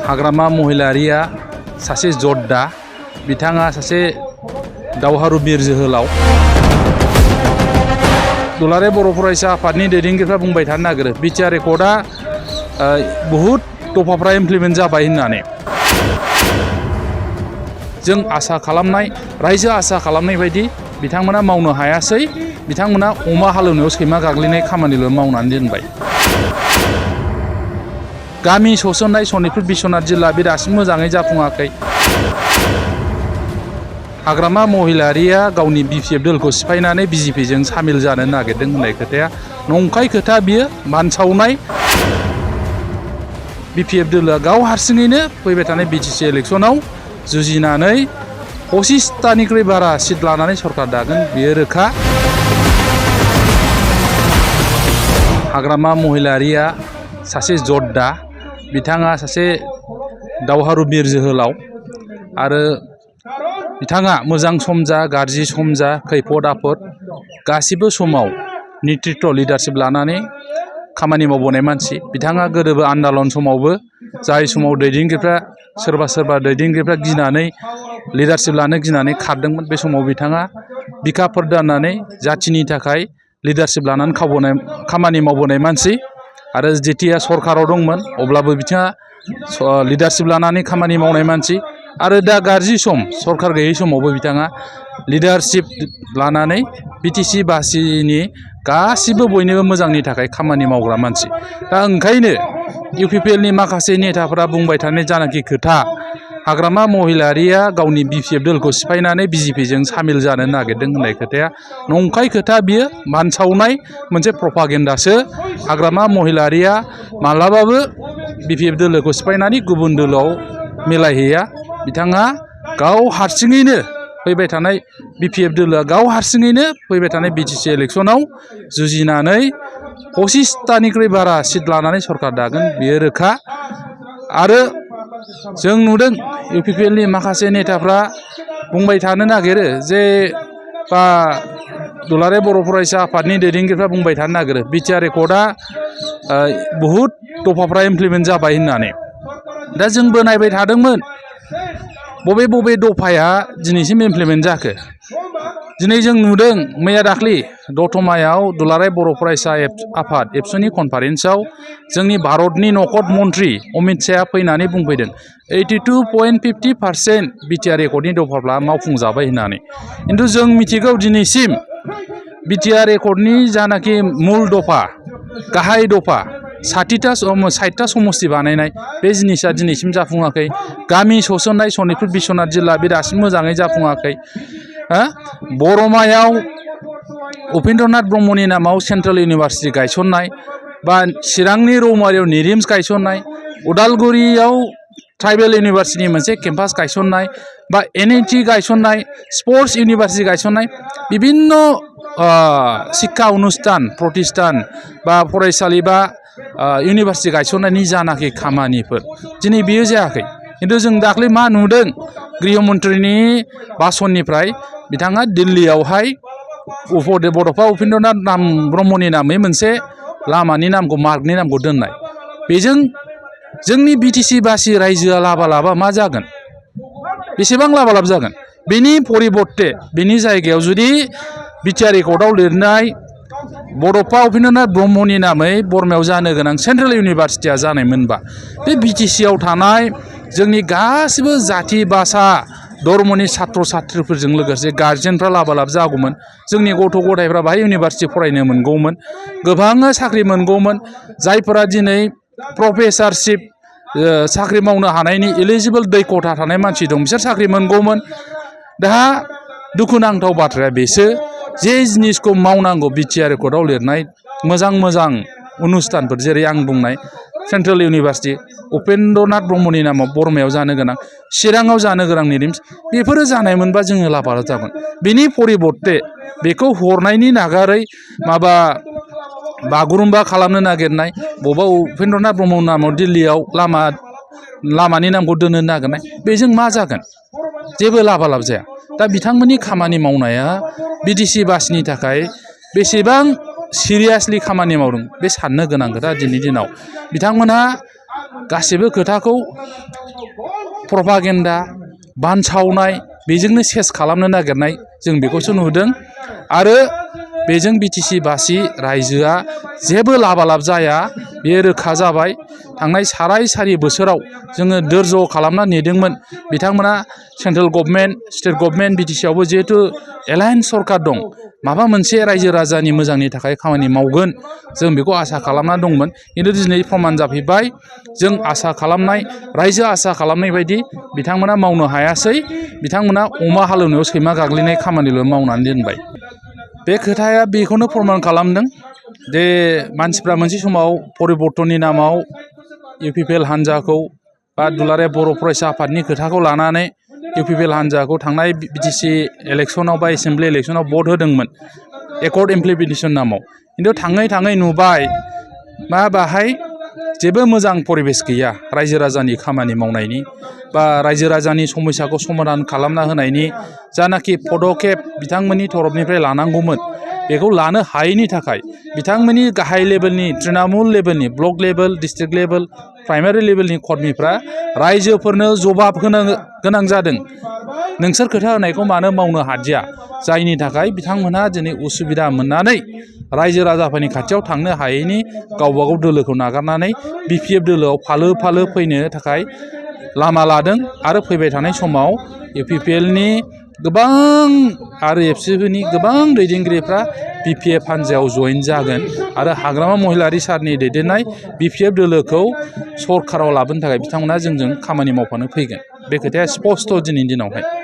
हाग्रामा महिलारिया सासे जद्दा, बिथाङा सासे दावहारु बिर जोहोलाव। दुलाराय बर' फरायसा आफादनि दैदेनगिरिफ्रा बुंबाय थानो नागिरो बिटिआर रेकर्डआ बहुद दफाफ्रा इमप्लिमेन्ट जाबाय होननानै। जों आसा खालामनाय, रायजो आसा खालामनाय बायदि बिथांमोना मावनो हायासै। बिथांमोना अमा हालेवनायाव सैमा गाग्लिनाय खामानिल' मावनानै दोनबाय। गामि सोसननाय सनितपुर बिश्वनाथ जिल्ला बे दासिम मोजाङै जाफुङाखै। हाग्रामा महिलारिया गावनि बिपिएफ दोलखौ सिफायनानै बिजेपिजों सामिल जानो नागिरदों होननाय खोथाया नंखाय खोथा। बियो मानसावनाय। बिपिएफ दोलआ गाव हारसिङैनो फैबाय थानाय बिटिसि इलेक्सनाव जुजिनानै 25टानिख्रुइ बारा सिट लानानै सरकार दागोन, बेयो रोखा। हाग्रामा महिलारिया सासे जद्दा, बिथाङा सासे दावहारु बिर जोहोलाव आरो बिथाङा मोजां सम जा गाज्रि सम जा खैफोद आफोद गासिबो समाव नेतृत्व लिडारशिप लानानै खामानि मावबोनाय मानसि। बिथाङा गोदोबो आन्दालन समावबो जाय समाव दैदेनगिरिफ्रा सोरबा दैदेनगिरिफ्रा गिनानै लिडारशिप लानो गिनानै खारदोंमोन, बे समाव बिथाङा बिखाफोर दाननानै जाथिनि थाखाय लिडारशिप लानानै खामानि मावबोनाय मानसि। आरो जेथिया सरकाराव दंमोन अब्लाबो बिथाङा लिडारशिप लानानै खामानि मावनाय मानसि। आरो दा गाज्रि सम सरकार गैयै समावबो बिथाङा लिडारशिप लानानै बिटिसि बासिनि गासिबो बयनिबो मोजांनि थाखाय खामानि मावग्रा मानसि। दा ओंखायनो इउपिपिएलनि माखासे नेताफोरा बुंबाय थानाय जानाखि खोथा, हाग्रामा महिलारिया गावनि बिपिएफ दोलखौ सिफायनानै बिजेपिजों सामिल जानो नागिरदों होननाय खोथाया नंखाय खोथा। बियो मानसावनाय मोनसे प्रपागेन्डासो। हाग्रामा महिलारिया मालाबाबो बिपिएफ दोलोखौ सिफायनानै गुबुन दोलोआव मिलायहैया। बिथाङा गाव हारसिङैनो फैबाय थानाय बिपिएफ दोलोआ गाव हारसिङैनो फैबाय थानाय बिटिसि इलेक्सनाव जुजिनानै 25टानिख्रुइ बारा सिट लानानै सरकार दागोन, बेयो रोखा। आरो जों नुदों इउपिपिएलनि माखासे नेताफ्रा बुंबाय थानो नागिरो जे दुलाराय बर' फरायसा आफादनि दैदेनगिरिफ्रा बुंबाय थानो नागिरो बिटिआर रेकर्डआ बहुद दफाफ्रा इमप्लिमेन्ट जाबाय होननानै। दा जोंबो नायबाय थादोंमोन बबे दफाया दिनैसिम इमप्लिमेन्ट जाखो। दिनै जों नुदों मैया दाख्लि दतमायाव दुलाराय बर' फरायसा आफाद एबसुनि कनफारेन्सआव जोंनि भारतनि नगद मन्त्रि अमित शाहआ फैनानै बुंफैदों 82.50% बिटिआर रेकर्डनि दफाफ्रा मावफुंजाबाय होननानै। खिन्थु जों मिथिगौ दिनैसिम बिटिआर रेकर्डनि जानाखि मुल दफा, गाहाय दफा 60टा समस्ति बानायनाय, बे जिनिसा दिनैसिम जाफुङाखै। गामि सोसननाय सनितपुर बिश्वनाथ जिल्ला बे दासिम मोजाङै जाफुङाखै। बरमायाव उपेन्द्रनाथ ब्रह्मनि नामाव सेन्ट्रेल इउनिभारसिटि गायसननाय, बा चिरांनि रौमारियाव निरिम्स गायसननाय, उदालगुरियाव ट्राइबेल इउनिभारसिटिनि मोनसे केम्पास गायसननाय, बा एनआईटि गायसननाय, स्पर्ट्स इउनिभारसिटि गायसननाय, बिभिन्न शिक्षा अनुष्ठान प्रतिष्ठान बा फरायसालि बा इउनिभारसिटि गायसननायनि जानाखि खामानिफोर दिनै बियो जायाखै। खिन्थु जों दाख्लै मा नुदों, गृहमन्त्रिनि भाषणनिफ्राय बिथाङा दिल्लीयावहाय बड'फा उपेन्द्रनाथ ब्रह्मनि नामै मोनसे लामानि नामखौ मार्गनि नामखौ दोननाय, बेजों जोंनि बिटिसि बासि रायजोआ लाबा मा जागोन, बेसेबां लाबालाब जागोन। बेनि परिबर्ते बेनि जायगायाव जुदि बिटिआर रेकर्डआव लिरनाय बड'फा उपेन्द्रनाथ ब्रह्मनि नामै बरमायाव जानो गोनां सेन्ट्रेल इउनिभारसिटिया जानायमोनबा, बे बिटिसिआव थानाय जोंनि गासिबो जाथि भाषा धर्मनि सात्र साथ्रिफोरजों लोगोसे गार्जेनफ्रा लाबालाब जागौमोन। जोंनि गथ' गथायफ्रा बाहाय इउनिभारसिटि फरायनो मोनगौमोन, गोबाङा साख्रि मोनगौमोन। जायफोरा दिनै प्रफेसारशिप साख्रि मावनो हानायनि एलिजिबोल दैख'था थानाय मानसि दं, बिसोर साख्रि मोनगौमोन। दा दुखुनांथाव बाथ्राया बेसो जे जिनिसखौ मावनांगौ बिटिआर रेकर्डआव लिरनाय मोजां अनुष्ठानफोर, जेरै आं बुंनाय सेन्ट्रेल इउनिभारसिटि उपेन्द्रनाथ ब्रह्मनि नामाव बरमायाव जानो गोनां, चिराङाव जानो गोनां निरिम्स, बेफोरो जानायमोनबा जोङो लाबालाब जागोन। बेनि परिबर्ते बेखौ हरनायनि नागारै बागुरुम्बा खालामनो नागिरनाय, बबेबा उपेन्द्रनाथ ब्रह्मनि नामाव दिल्लीयाव लामानि नामखौ दोननो नागिरनाय, बेजों मा जागोन? जेबो लाबालाब जाया। दा बिथांमोननि खामानि मावनाया बिटिसि बासिनि थाखाय बेसेबां सिरियासलि खामानि मावदों बे साननो गोनां खोथा। दिनैनि दिनाव बिथांमोनहा गासिबो खोथाखौ प्रपागेन्डा बानसावनाय बेजोंनो सेस खालामनो नागिरनाय जों बेखौसो नुदों। आरो बेजों बिटिसि बासि रायजोआ जेबो लाबालाब जाया बेयो रोखा जाबाय। थांनाय सारि बोसोराव जोङो धोर्ज खालामना नेदोंमोन। बिथांमोना सेन्ट्रेल गभर्नमेन्ट स्टेट गभर्नमेन्ट बिटिसिआवबो जिहेतु एलायन्स सरकार दं, माबा मोनसे रायजो राजानि मोजांनि थाखाय खामानि मावगोन जों बेखौ आसा खालामना दंमोन। खिन्थु दिनै प्रमान जाफैबाय जों आसा खालामनाय रायजो आसा खालामनाय बायदि बिथांमोना मावनो हायासै। बिथांमोना अमा हालेवनायाव सैमा गाग्लिनाय खामानिल' मावनानै दोनबाय। बे खोथाया बेखौनो फोरमान खालामदों जे मानसिफ्रा मोनसे समाव परिबर्तननि नामाव इउपिपिएल हान्जाखौ बा दुलाराय बर' फरायसा आफादनि खोथाखौ लानानै इउपिपिएल हान्जाखौ थांनाय बिटिसि इलेक्सनाव बा एसेम्बलि इलेक्सनाव भट होदोंमोन एकर्ड इमप्लिमेन्टेसन नामाव। खिन्थु थाङै थाङै नुबाय मा बाहाय जेबो मोजां परिबेस गैया रायजो राजानि खामानि मावनायनि बा रायजो राजानि समस्याखौ समाधान खालामना होनायनि जानाखि पदकेप बिथांमोननि तरफनिफ्राय लानांगौमोन बेखौ लानो हायैनि थाखाय बिथांमोननि गाहाय लेभेलनि तृणमुल लेभेलनि block level district level primary लेभेलनि कर्मीफ्रा रायजोफोरनो जबाब होनो गोनां जादों। नोंसोर खोथा होनायखौ मानो मावनो हादिया, जायनि थाखाय बिथांमोनहा दिनै उसुबिदा मोननानै रायजो राजाफोरनि खाथियाव थांनो हायैनि गावबागाव दोलोखौ नागारनानै बिपिएफ दोलोआव फालो फालो फैनो थाखाय लामा लादों। आरो फैबाय थानाय समाव इउपिपिएलनि गोबां आरो एबसुनि गोबां दैदेनगिरिफ्रा बिपिएफ हान्जायाव जइन जागोन आरो हाग्रामा महिलारि सारनि दैदेननाय बिपिएफ दोलोखौ सरकाराव लाबोनो थाखाय बिथांमोना जोंजों खामानि मावफानो फैगोन। बे खोथाया स्पस्ट दिनैनि दिनावहाय।